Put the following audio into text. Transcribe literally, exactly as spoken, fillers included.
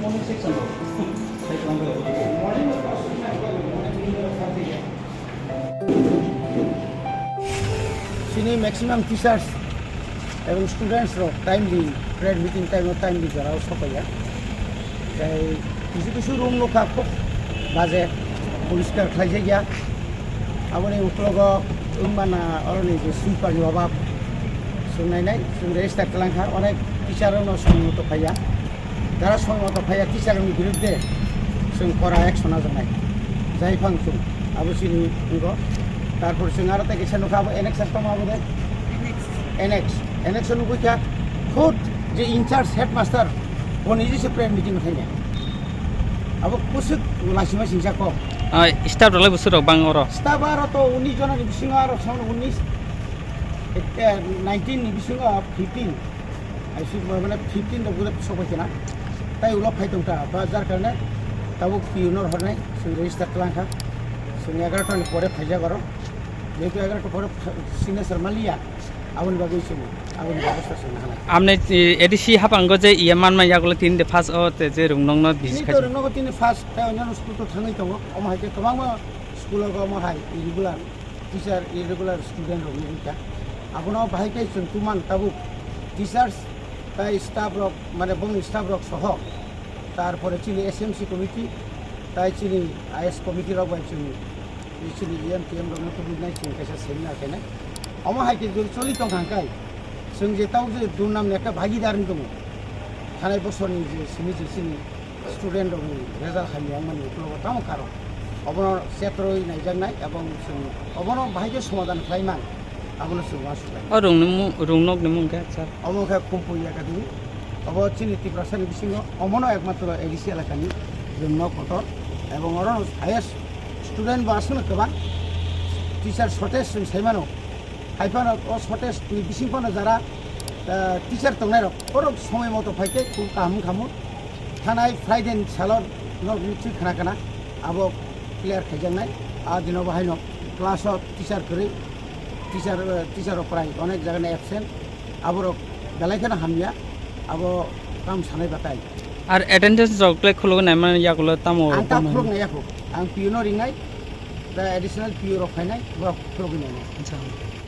Chini maximum teachers ebong students rok timely, prayer meeting time o timely jora o sokpaiya. Tei kisu kisu room nukha khub baje, poriskar khlaijak ya. Aboni uklogo wngmana oroni je sweeper ni obab, chwng nainai, chwng register khlangkha, onek teacher rokno song moto phaiya. Jara song moto phaiya teacher rokni birudde chwng kora action najaknai. Jaiphang chwng abo chini wngkho. Tarpor chwng aro tei kisa nukha abo annex tongma abo de. Annex, annex nugui kha khud je in charge headmaster bo niji se prayer meeting khaina. Abo kusuk lasima sinjak kok. Ah, staff rok lai bwswk rok bang oro? Staff aro to unis jona ni bisingo aro sound unis, eh, nineteen ni bisingo fifteen. Aisi mane fifteen rok gure sok bai kena. Tai ulo phai tong ta, ba jar karne tabuk pionor hornai, sing register klang kha. Sing egarota ni pore phaijak aro. Jehetu egarota pore pha-, signature maliya, aboni bagwi sing, aboni bagwi sa sing hana. Amne, eh, A D C hapango je iye manma yagulo tin de pass o te je rung nongno. Tini to rung nogo tini pass, tai onno school to thangwi tongo. Omo hai khe kwbangma school o omo hai irregular teacher, irregular student rok wngwi kha. Abono bahai khe chwng tuman tabuk teachers tai staff rok, mane bongni staff rok soho, tarpore chini S M C committee tai chini I S committee rok bai chwng chini E M T M rokno tubui nai chwng kaisa seminar khainai. Omo hai khe jodi choli tong kha hwnkhe chwng je tabuk je durnam ni ekta bhagidar wng tongo. Thanai bosorni je simi je chini student rokni result hamya wngmani ukologo tamo karon. Obono chetroi naijaknai ebong chwng obono bahai khe somadhan khlai man, abono chwng uansuk lai. O rungni mung, rungnokni mung khe, sir? Omo khe Kumpui Academy. Obo chini Tiprasani bisingo omono ekmatro A D C elakani rungnok kotor. Ebong oro highest student bo aswkno kwbang. Teacher shortage chwng sai mano. Hai phano o shortage ni bising phano jara, ah, teacher tongnai rok, borok somoi moto phai khe khub kaham wngkha mo. Thanai Friday ni salo norok ni thwi khna khna abo clear khaijaknai. A dino bo haino class o teacher kwrwi, teacher, ah, teacher rok prai onek jaga ni absent. Aborok belai kheno hamya, abo kam sanai batai. Ar attendance rok le khulugwi naimani yagulo tamo? Ang ta khuluk nai yakho, ang P O no ringnai, da additional P O rok phainai, borok khulugwi nainai. Acha.